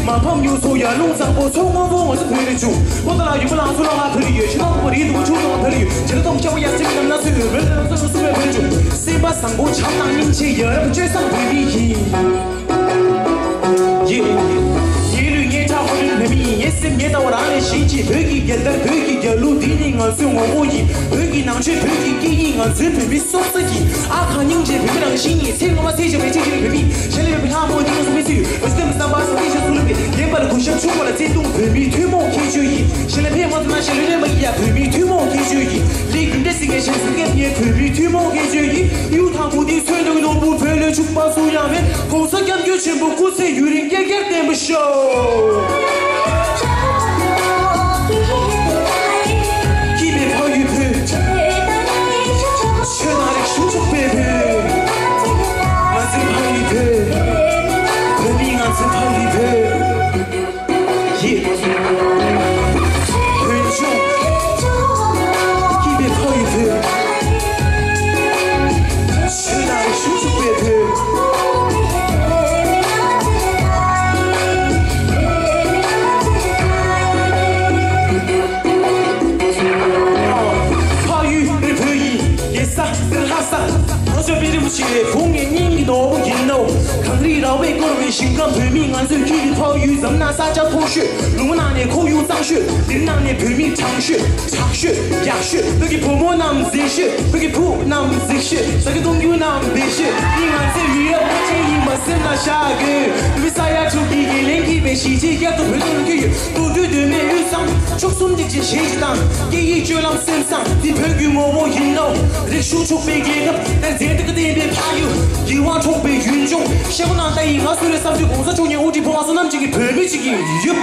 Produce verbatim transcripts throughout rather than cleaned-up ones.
མ་ཕམ་མྱུར་སོང་ཡར་ཀླུང་གཙང་པོ། མཚོ་སྔོན་པོ་ང་ཚོ་བོད་ནས་བྱུང་། པོ་ཏ་ལ་ཡུལ་མ་ལང་ཚོ་ལ་ང་ཐོར་ཡོད། ཆུ་ནང་ཁུག་པ་རིའི་སྡུག་པོ་ཆུ་དང་ཐར་ཡོད། བྱེ་ལ་སྟོང་ཁྱབ་པ་ཡ་སེམས་ཀྱི་ནམ་ན་སོས་ཡོད། བོད་ལ་ང་ཚོ་ལ་སུ་བས་བོད་བྱུང་། སེམས་པ་བཟང་པོ་བྱམས་དང་སྙིང་རྗེ་ཡ་རབས་སྤྱོད་བཟང་བོད་མི་ཡིན། ཡེ། ངའི་ལུས་ངའི་ཁྲག་ཁོ་རང་བོད་མི་ཡིན། ངའི་སེམས་ངའི་ལྟ་བ་རང་ལས་གཞན་གཅིག་བོད་ཀྱི་རྒྱལ་དར་བོད་ཀྱི་རྒྱལ་གླུ་འདི་ནི་ང་ཚོའི་ངོ་བོ་ཡིན། བོད་ཀྱི་ནང་ཆོས་བོད་ཀྱི་སྐད་ཡིག་ང་ཚོའི་བོད་མི་སྲོག་རྩ་ཡིན། ཨ་ཁ་སྙིང་རྗེ་བོད་མི་རང་བཞིན་ཡིན། ཚེ་སྔ་མ་ཚེ་ཞབས་པའི་ཆེད་ཀྱི་བོད་མི་ཡིན། ཞལ་ལས་བོད་མི་ལྷ་མོ་འདི་ང་ཚོ་མི་ཚེ་ཡོད། འོ་ཅི་དེ་མི་བསམ་པ་བསམ་གྱི་ཤ་ཚུལ་བའི་ཡན་པ་ལ་གུ་ཤམ་ཆུང་བ་ལ་བརྩེ་དུང་བོད་མིའི་ཐུན་མོང་ཁྱད་ཆོས་ཡིན། ཞལ་ལས་ཕེབས་མ་ཐུབ་ན་ཞལ་ལས་རེད་མ་ཡིན་ཡ་བོད་མིའི་ཐུན་མོང་ཁྱད་ཆོས་ཡིན། ལས་རྒྱུ་འབྲས་སྲིད་ངན་ཞལ་ཚུལ་སྐད་ངའི་བོད་མིའི་ཐུན་མོང་ཁྱད་ཆོས་ཡིན། གཡུ་ཐང་མུ་ཏིག་ཚོན་ལུགས་ནོར་བུ་བོད་ལུགས་ཕྱུག་པ་སུ་ཡང་མེད། ༸གོང་ས་༸སྐྱབས་མགོན་ཆེན་པོ་སྐུ་ཚེ་ཡུན་རིང་བསྐལ་བརྒྱར་བརྟན་པར་ཤོག་སྐྱིད་པའི་ཕ་ཡུལ་བོད། ཆོས་དང་རིག་གཞུང་ཕྱུག་པའི་བོད། ང་ཚོའི་ཕ་ཡུལ་བོད། བོད་མིའི་ང་ཚོའི་ཕ་ཡུལ་བོད། ཡེ། བོད་ལྗོངས། སྐྱིད་པའི་ཕ་ཡུལ་བོད། ཆོས་དང་རིག་གཞུང་ཕྱུག་པའི་བོད། ཕ་ཡུལ་རི་བོད་ཡིན། རྒྱལ་ས་རི་ལྷ་ས། ལྷོ་ཕྱོགས་པད་རིན་པོ་ཆེ་བུ་ངའི་སྙིང་གི་ནོར་བུ་ཡིན་ནོ། གངས་རི་ར་བས་བསྐོར་བའི་ཞིང་ཁམས་བོད་མི་ང་ཚོའི་སྐྱིད་ཀྱི་ཕ་ཡུལ། འཛམ་ནང་ས་ཆ་མཐོ་ཤོས། ལུང་ནང་ནས་ཁོར་ཡུག་གཙང་ཤོས། འདིར་ནང་ནས་བོད་མི་དྲང་ཤོས། དྲག་ཤོས། ཡག་ཤོས། བོད་ཀྱི་བུ་མོ་རྣམས་མཛེས་ཤོས། བོད་ཀྱི་བུ་རྣམས་གཟིགས་ཤོས། ཟ་ཁི་གཏོང་རྒྱུ་རྣམས་འབད་ཤོས། འདི་ང་ཚོའི་ཡུལ་རབས་ཀུན་ཆེན་ཡིན་པ་སེམས་ལ་ཤར་དགོས། བོད་མི་ས་ཡ་དྲུག་གི་དགེ་ལས་ཀྱིས་པའི་གཞིས་བྱེས་བསྐྱར་དུ་བོད་དུ་འཁྱུད་ཡོད། མདོ་སྟོད་སྟོད་སྨད་དབུས་གཙང་། ཕྱོགས་གསུམ་སྡིངས་ཆའི་གཞས་ཀྱི་གཏམ། སྐད་ཡིག་སྤྱོད་ལམ་སེམས་བཟང་། འདི་བོད་ཀྱི་ངོ་བོ་ཡིན་ནོ། རིག་གཞུང་ཕྱུག་པའི་རྒྱལ་ཁབ། དེར་མཛེས་སྡུག་ལྡན་པའི་ཕ་ཡུལ། ཡིད་དབང་འཕྲོག་པའི་ཡུལ་ལྗོངས། ཤེལ་སྒོ་ནང་ལྟ་ཡི་ང་སུ་རེད་བསམ་དུས་༸གོང་ས་མཆོག་ཉིད་དབུ་ཁྲིད་བོད་པ་བསོད་ནམས་ཅན་གྱི་བོད་མི་གཅིག་ཡིན། ཡུབ།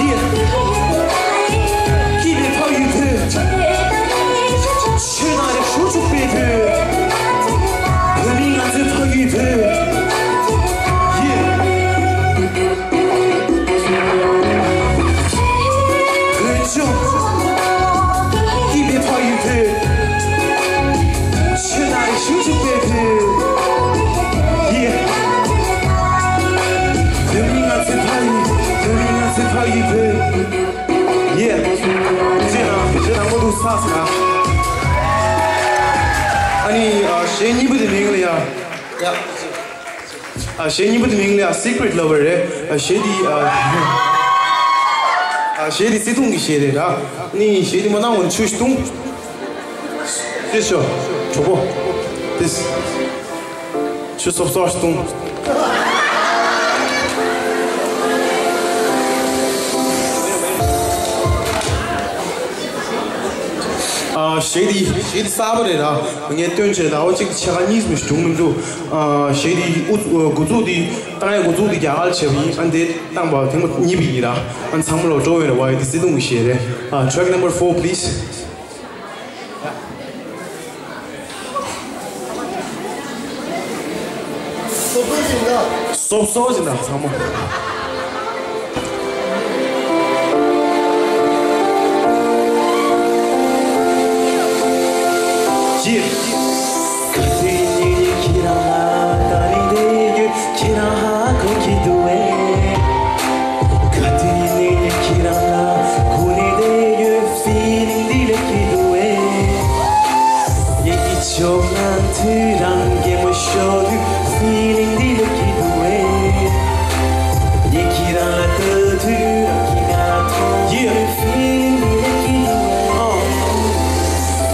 ཡེ། སྐྱིད་པའི་ཕ་ཡུལ་བོད། ཆོས་དང་རིག་གཞུང་ཕྱུག་པའི་བོད། བོད་མིའི་ང་ཚོའི་ཕ་ཡུལ་བོད། ཡེ། བོད་ལྗོངས། སྐྱིད་པའི་ཕ་ཡུལ་བོད། ཆོས་དང་རིག་གཞུང་ཕྱུག་པའི་བོད། ཡེ། བོད་མིའི་ང་ཚོའི་ཕ་ཡུལ། བོད་མིའི་ང་ཚོའི་ཕ་ཡུལ་བོད། ཡེ། ཅེ་ན་ཅེ་ན་མོ་དུ་ས་ས། ཨ་ནི་ཨ་གཞས་གཉིས་པ་དེ་མིང་ལ་ཡ། ཡ། ཨ་གཞས་གཉིས་པ་དེ་མིང་ལ་ཡ་Secret Lover རེད། ཨ་གཞས་དེ་ཨ་ཨ་གཞས་དེ་བརྩེ་དུང་གི་གཞས་རེད་ར། ཨ་ནི་གཞས་དེ་མ་གནང་བ་ཆུ་ཞིག་བཏུང་། ཏེ་ཤོ། གྲོགས་པོ། ཏེ། ཆུ་སོབ་སོབ་ཞིག་བཏུང་། ཨ་གཞས་དེ་གཞས་དེ་གསར་པ་རེད་ར། ངས་སྟོན་བྱས་ཟླ་བ་གཅིག་ཕྱེད་ཀ་གཉིས་མི་བྱུང་མི་འདུག་ཨ་གཞས་དེ་འུ་འགོ་འཛུགས་དེ་བཏང་ཡ་འགོ་འཛུགས་དེ་རྒྱ་གར་བྱས་པ་ཡིན། ཨ་འདི་བཏང་པ་ཐེངས་མ་གཉིས་པ་ཡིན་ར། ཨ་ཚང་མ་ལོ་འགྲོ་བའི་རེ་བ་ཡོད་དེ་བརྩེ་དུང་གི་གཞས་རེད། ཨ་track number four please. སོབ་སོབ་ཟིན་ན་ཚང་མ། ཡེ། ག་དུས་ཡིན་ནའི་ཁྱེད་རང་ལ་ད་ནི་བསྡད་ཡོད། ཁྱེད་རང་ཧ་གོ་གི་འདུག་ཨེ། ག་དུས་ཡིན་ནའི་ཁྱེད་རང་ལ་གོ་ནས་བསྡད་ཡོད། Feeling འདི་སླེབས་ཀྱི་འདུག་ཨེ། ངེད་ཀྱི་ཕྱོགས་ན་དུས་རང་གད་མོ་ཤོར་དུས། Feeling འདི་སླེབས་ཀྱི་འདུག་ཨེ། ངེད་ཁྱེད་རང་ལ་ལྟ་དུས་རང་གི་ང་ལ་མཐོང་དུས། Yeah. Feeling འདི་སླེབས་ཀྱི་འདུག་ཨེ།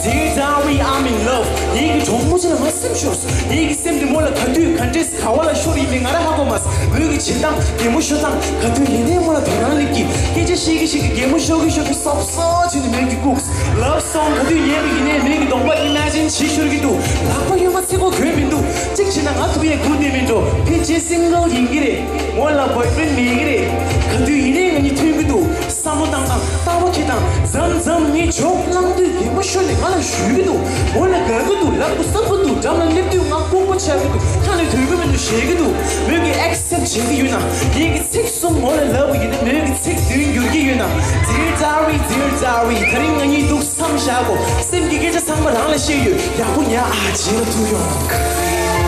Dear diary, I'm in love. ངེད་ཀྱི་གྲོགས་མོ་ཅིག་ལ་ང་སེམས་ཤོར་སོང་། ངེད་ཀྱི་སེམས་འདི་མོ་ལ་ག་དུས་ག་འདྲས་ག་བ་ལ་ཤོར་ཡིན་མིན་ང་རང་ཧ་གོ་མ་སོང་། མོས་ཀྱི་བྱེད་སྟངས་གད་མོ་ཤོར་སྟངས་ག་དུས་ཡིན་ནའི་མོ་ལ་དོ་སྣང་སླེབས་ཀྱི། སྐད་ཆ་བཤད་ཀྱི་བཤད་ཀྱི་གད་མོ་ཤོར་གྱི་ཤོར་གྱི་སོབ་སོབ་བྱས་ནས་མོས་ཀྱི་བཀུགས། Love song ག་དུས་ཉན་པ་ཡིན་ནའི་མོས་ཀྱི་གདོང་པ་imagine བྱེད་ཤོར་གྱི་འདུག་ལག་པ་གཡོན་པ་ཚིག་གོ་གྱོན་མི་འདུག་གཅིག་བྱས་ན་ང་ཐུག་ཡས་སྒུག་བསྡད་མི་འགྲོ། ཕལ་ཆེར་single ཡིན་གྱི་རེད། མོ་ལ་boyfriend མེད་ཀྱི་རེད། ག་དུས་ཡིན་ནའི་ང་གཉིས་མཐུན་གྱི་འདུག་བསམ་བློ་བཏང་སྟངས་ལྟ་བ་འཁྱེར་སྟངས་མཚམས་མཚམས་ངས་ཇོག་བསླངས་དུས་གད་མོ་ཤོར་ནས་ང་ལ་གཞུས་ཀྱི་འདུག་མོ་ལ་དགའ་གི་འདུག་ལབ་དགོས་བསམ་གྱི་འདུག་འགྲམ་ལ་སླེབས་དུས་ང་ལྐུགས་པ་ཆགས་ཀྱི་འདུག་ཁ་ནས་ཐོས་ཀྱི་མི་འདུག་ཞེད་ཀྱི་འདུག་མོས་ཀྱི་accept བྱེད་ཀྱི་ཡོད་ན། ངེད་ཀྱི་ཚིག་གསུམ་མོ་ལ་ལབ་པ་ཡིན་ན་མོས་ཀྱི་ཚིག་བདུན་འགྱུར་གྱི་ཡོད་ན། Dear diary, dear diary, ད་རིང་ང་གཉིས་འདུག་མཚམས་བཞག་གོ། སེམས་ཀྱི་སྐད་ཆ་ཚང་མ་རང་ལ་བཤད་ཡོད། ཡག་པོ་ཉར་ཨ། རྗེས་ལ་ཐུག་ཡོང་།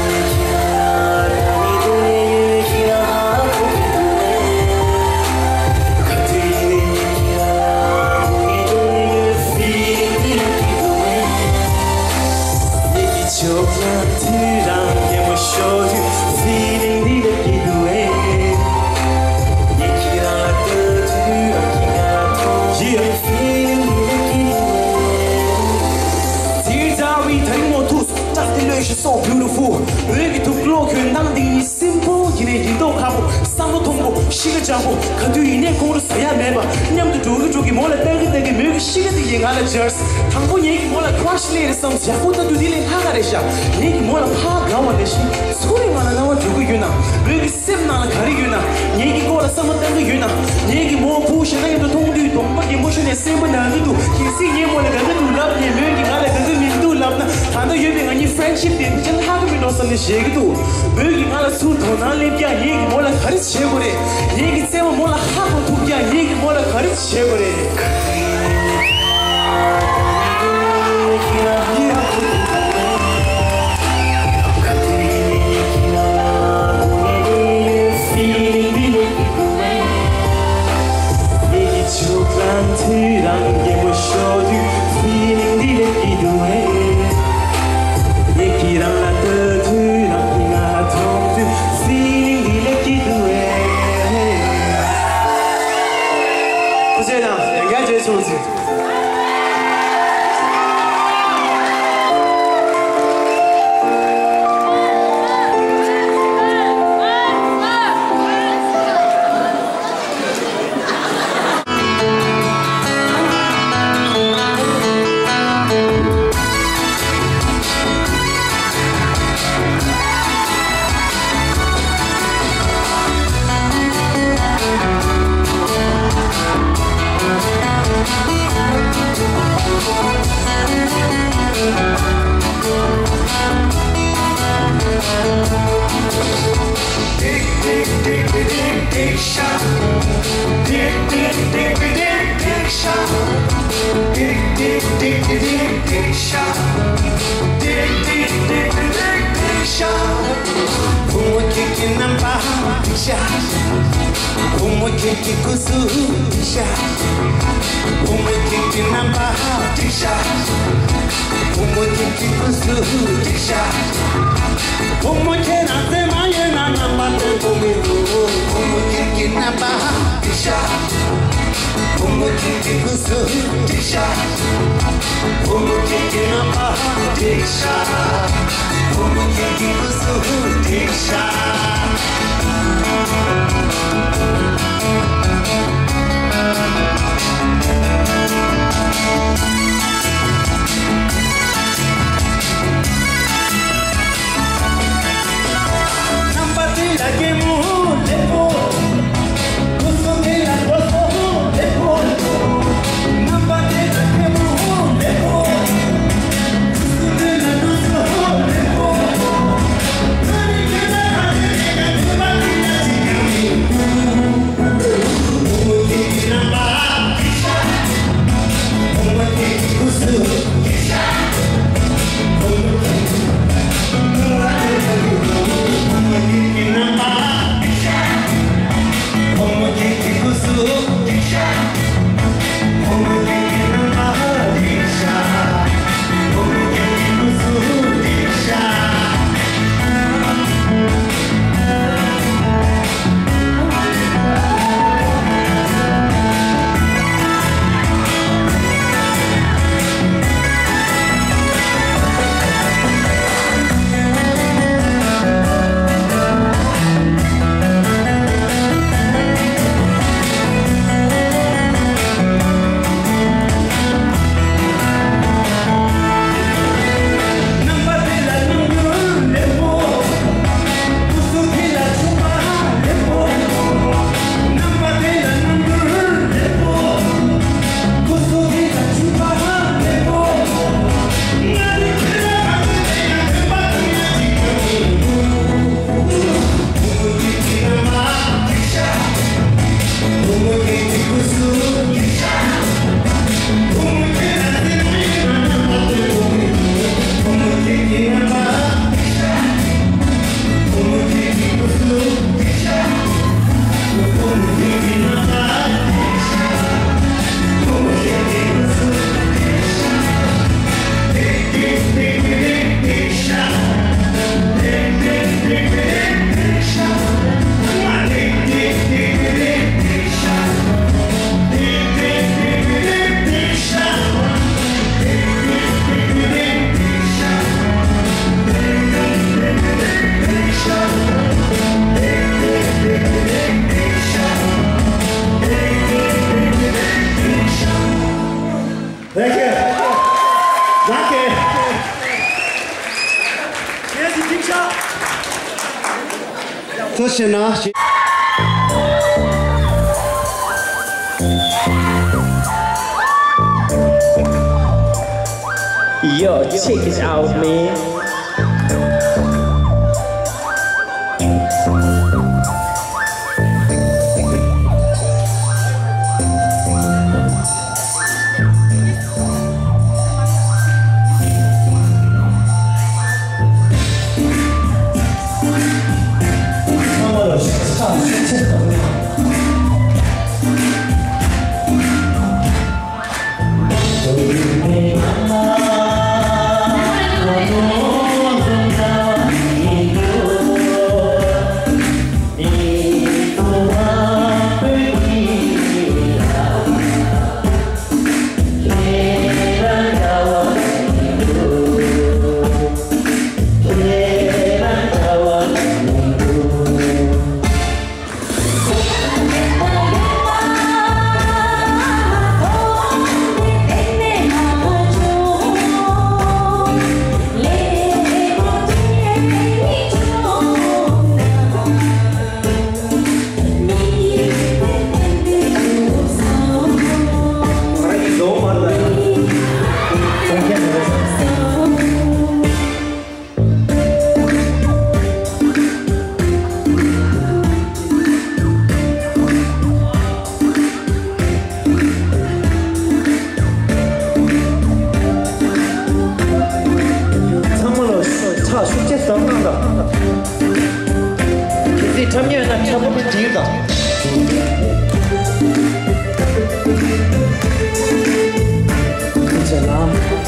གཤིས་ཀ་འཇམ་པོ། ག་དུས་ཡིན་ནའི་ཁོང་ཁྲོ་ཟ་ཡ་མེད་པ། མཉམ་དུ་འགྲོ་གི་འགྲོ་གི་མོ་ལ་ལྟ་གི་ལྟ་གི་མོས་གི་གཤིས་ཀ་དེ་ཡིས་ང་ལ་འབྱར། དང་པོ་ངེད་ཀྱི་མོ་ལ་ཁྲ་ཤི་སླེབས་རེད་བསམ། ཡག་པོ་ལྟ་དུས་དེ་ལས་ལྷག་ག་རེད་ཤག་ངེད་ཀྱི་མོ་ལ་ཕར་དགའ་བ་ནང་བཞིན་ཚུར་རེ་ང་ལ་རྣ་བ་འགྲོ་གི་ཡོད་ན། མོས་གི་སེམས་ནང་ལ་ག་རེ་ཡོད་ན། ངེད་ཀྱི་སྐོར་ལ་བསམ་བློ་བཏང་གི་ཡོད་ན། ངེད་ཀྱི་མོ་ཕྲུ་གུ་གཞན་དག་མཉམ་དུ་མཐོང་དུས་གདོང་པ་རྒན་པོ་ཤོར་ནས་སེམས་པ་ན་གི་འདུག་གལ་སྲིད་ངའི་མོ་ལ་དགའ་གི་འདུག་ལབ་ནས་མོས་ཀྱིས་ང་ལ་དགའ་གི་མི་འདུག་ལབ་ན། ད་ལྟ་ཡོད་པའི་ང་གཉིས་friendship་དེ་ཕལ་ཆེར་ལྷག་གི་མི་འགྲོ་བསམ་ནས་བཞེས་ཀྱི་འདུག་མོས་ཀྱིས་ང་ལ་ཚུར་དོ་སྣང་སླེབས་རྒྱུ་ངེད་ཀྱི་མོ་ལ་ག་རེ་བྱེད་དགོས་རེད། ངེད་ཀྱི་བརྩེ་བ་མོ་ལ་ཧ་གོ་ཐུབ་རྒྱུ་ངེད་ཀྱི་མོ་ལ་ག་རེ་བྱེད་དགོས་རེད། ཐུགས་རྗེ་གནང་། ཡང་བསྐྱར་རྗེས་སུ་གཟིགས། བུ་མོ་ཁྱེད་ཀྱི་རྣམ་པ་འགྲིག་ཤག་བུ་མོ་ཁྱེད་ཀྱི་སྐུ་གཟུགས་འགྲིག་ཤག་བུ་མོ་ཁྱེད་ཀྱི་རྣམ་པ་འགྲིག་ཤག་བུ་མོ་ཁྱེད་ཀྱི་སྐུ་གཟུགས་འགྲིག་ཤག་བུ་མོ་ཁྱེད་རང་རྩེད་མ་ཡོད་ན་རྣམ་པ་སྟོན་དགོས་མི་འདུག་བུ་མོ་ཁྱེད་ཀྱི་རྣམ་པ་འགྲིག་ཤག་བུ་མོ་ཁྱེད་ཀྱི་སྐུ་གཟུགས་འགྲིག་ཤག་བུ་མོ་ཁྱེད་ཀྱི་རྣམ་པ་འགྲིག་ཤག་བུ་མོ་ཁྱེད་ཀྱི་སྐུ་གཟུགས་འགྲིག་ཤག་ཚོ་ཞེ་ན། Yo, check it out, man. ཚང་མ་ལ་ཕྱག་ཤུགས་ཆེ་ཙམ་གནང་དང་། གལ་སྲིད་འཁྲབ་མཁན་ཡོད་ན་འཁྲབ་པོ་དེ་འདྲི་དང་། ཐུགས་རྗེ་གནང་།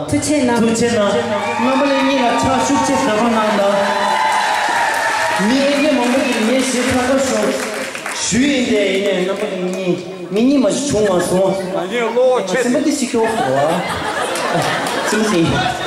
ཐུགས་རྗེ་གནང་། ཐུགས་རྗེ་གནང་། རྣམ་པ་ལྷན་རྒྱས་ལ་ཕྱག་ཤུགས་ཆེ་བརྡབ་པ་གནང་དང་། མི་ལྷན་རྒྱས་མང་པོ་ཞིག་ངས་ཞེ་དྲག་དགའ་ཞུ་ཞུས་ཡིན་ཏེ། ཡིན་ནའི་རྣམ་པ་ལྷན་རྒྱས་མི་གཉིས་མ་ཞིག་བྱུང་མ་སོང་། ང་གཉིས་བློ་ཁོག་ཆེ། སེམས་པ་འདི་ཞིག་སྐྱོ་སོང་བ། སེམས་སེམས།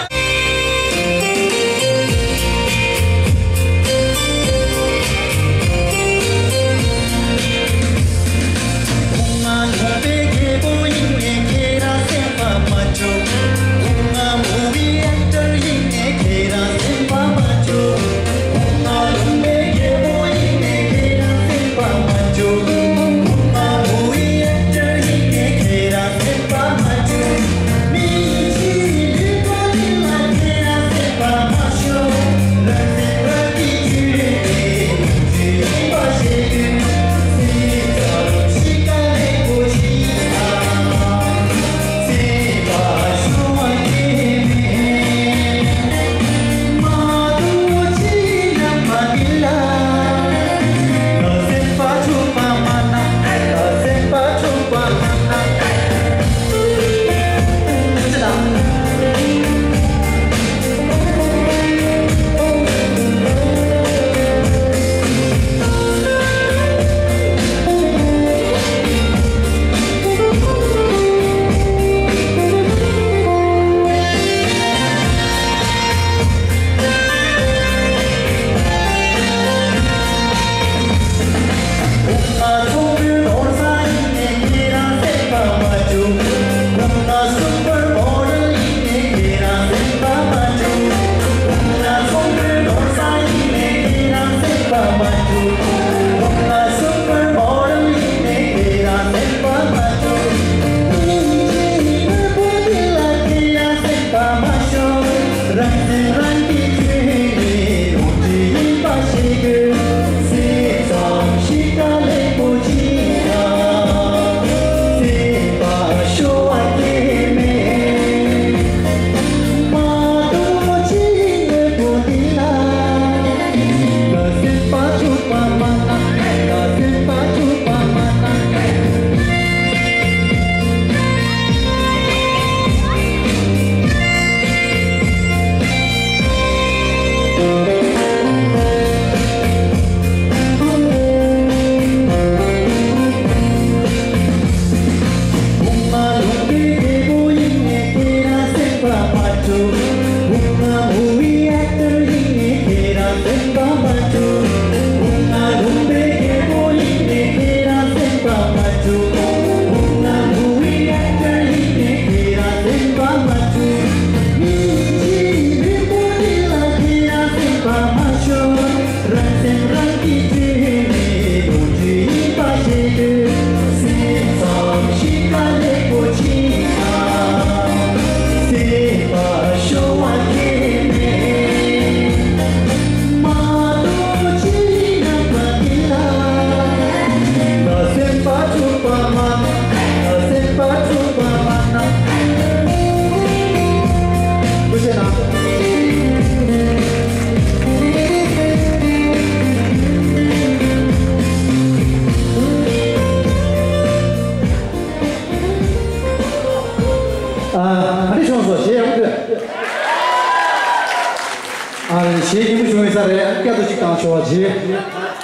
ས་རེད། ཨ་ནི་བསྐྱར་དུ་གཅིག་བཏང་ཆོག་པ་བྱེད།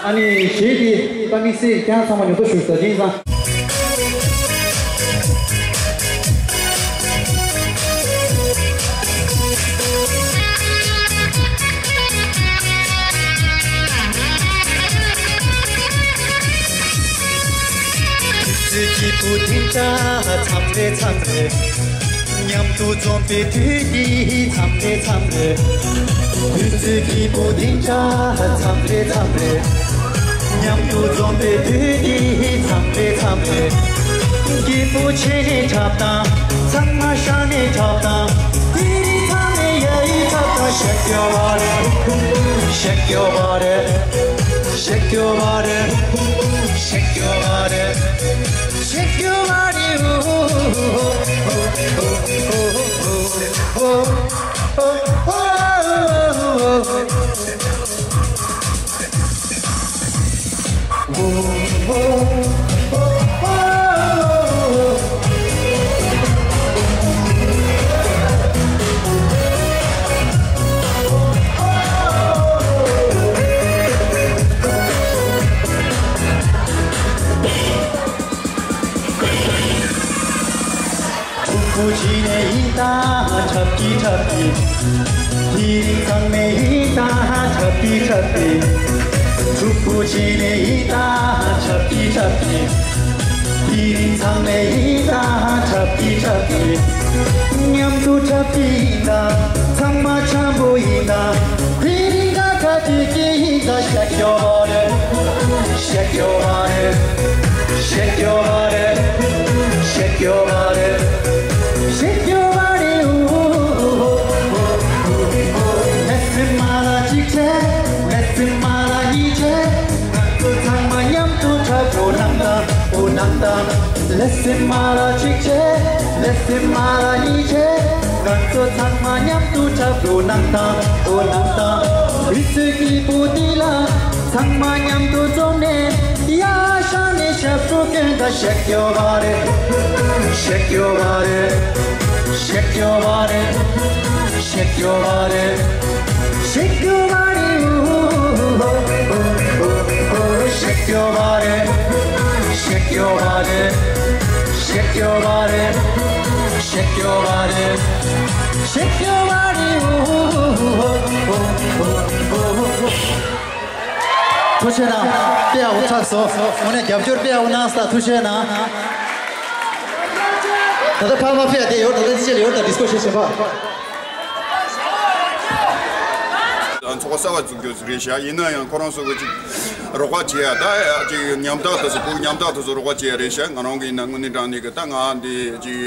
ཨ་ནི་གཞས་འདི་ད་དམིགས་བསལ་ཁྱེད་རང་ཚང་མ་ཉོབ་ཏོ་ཞུ་ས་ཡིན་ཙང་། དུས་ཚོད་སྐྱིད་པོ་འདི་འདྲ་མཚམས་རེ་མཚམས་རེ། མཉམ་དུ་འཛོམས་པའི་དུས་འདི་མཚམས་རེ་མཚམས་རེ། དུས་ཚོད་སྐྱིད་པོ་འདི་འདྲ་མཚམས་རེ་མཚམས་རེ། མཉམ་དུ་འཛོམས་པའི་དུས་འདི་མཚམས་རེ་མཚམས་རེ། སྐྱིད་པོ་བྱས་ནས་འཁྲབ་དང་། ཚང་མ་ཤ་ནས་འཁྲབ་དང་། དེ་རིང་ཚང་མས་ཡ་ཡི་འཁྲབ་དང་། Shake your body, shake your body, shake your body, shake your body, shake your body. Ooh, ooh, ooh, ooh, ooh, ooh, ooh, ooh, ooh, ooh, ooh. ཕྲུ་གུ་བྱས་ནས་ཡིན་ད་འཁྲབ་ཀྱི་འཁྲབ་ཀྱི། དེ་རིང་ཚང་མས་ཡིན་ད་འཁྲབ་ཀྱི་འཁྲབ་ཀྱི། ཕྲུ་གུ་བྱས་ནས་ཡིན་ད་འཁྲབ་ཀྱི་འཁྲབ་ཀྱི། དེ་རིང་ཚང་མས་ཡིན་ད་འཁྲབ་ཀྱི་འཁྲབ་ཀྱི། མཉམ་དུ་འཁྲབ་ཀྱི་ཡིན་ད། ཚང་མ་འཆམ་པོ་ཡིན་ད། དེ་རིང་ད་ཁ་ཅིག་གི་ཡིན་ད། Shake your body, shake your body, shake your body, shake your body, shake your body. Ooh, ooh, ooh, ooh, ooh. ལེགས་སེ་མ་ལ་གཅིག་བྱས། ལེགས་སེ་མ་ལ་གཉིས་བྱས། ང་ཚོ་ཚང་མ་མཉམ་དུ་འཁྲབ། འགྲོ་ནང་དང་འོ་ནང་དང་། ལེགས་སེ་མ་ལ་གཅིག་བྱས། ལེགས་སེ་མ་ལ་གཉིས་བྱས། ང་ཚོ་ཚང་མ་མཉམ་དུ་འཁྲབ། འགྲོ་ནང་དང་འོ་ནང་དང་། དུས་ཚོད་སྐྱིད་པོ་འདི་ལ། ཚང་མ་མཉམ་དུ་འཛོམས་ནས། ཡ་ཤ་ནས་ཞབས་བྲོ་སྐྱོན་དང་། Shake your body, shake your body, shake your body, shake your body, shake your body. Ooh, ooh, ooh, ooh, ooh. Shake your body, shake your body, shake your body, shake your body, shake your body. Ooh, ooh, ooh, ooh, ooh, ooh. ཐུགས་རྗེ་གནང་། དཔེ་ཡག་པོ་ཚར་སོང་། དངོས་གནས་རྒྱབ་སྐྱོར་དཔེ་ཡག་པོ་གནང་། ཐུགས་རྗེ་གནང་། ད་ལྟ་ཕར་མ་ཕེབས་དེ་ཡོད། ད་ལྟ་ཅི་ལ་ཡོད། ད་ཌིས་ཀོ་བྱེད་བཞིན་པ། ཚོགས་གསར་པ་བཙུགས་རྒྱུ་རེད་ཤག་ཡིན་ན་ཡང་ཁོ་རང་ཚོ་གི་ཅིག་རོགས་པ་བྱེད་ཡ། ད་ཅིག་ཉམ་ཐག་དེ་ཚོ། བོད་ཉམ་ཐག་དེ་ཚོ་རོགས་པ་བྱེད་ཡ་རེད་ཤག་ང་རང་གི་ཡིན་ན་དངོས་གནས་དྲང་གནས་གི་ད་ང་འདི་ཅིག་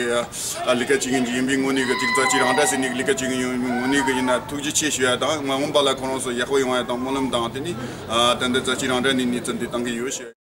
ལས་ཀ་བྱེད་མཁན་ཅིག་ཡིན་པའི་ངོས་ནས་གི་ཅིག་རྩ་ཆེ་རང་འདྲ་ཟེར་ནས་ལས་ཀ་བྱེད་མཁན་ཡིན་པའི་ངོས་ནས་གི་ཡིན་ན་ཐུགས་རྗེ་ཆེ་ཞུ་ཡ་དང་། མ་འོངས་པ་ལ་ཁོ་རང་ཚོ་ཡག་པོ་ཡོང་ཡ་དང་སྨོན་ལམ་དང་། དེ་ནི་ད་ལྟ་རྩ་ཆེ་རང་འདྲ་ནས་གནས་ཚུལ་འདི་བཏང་གི་ཡོད་ཤག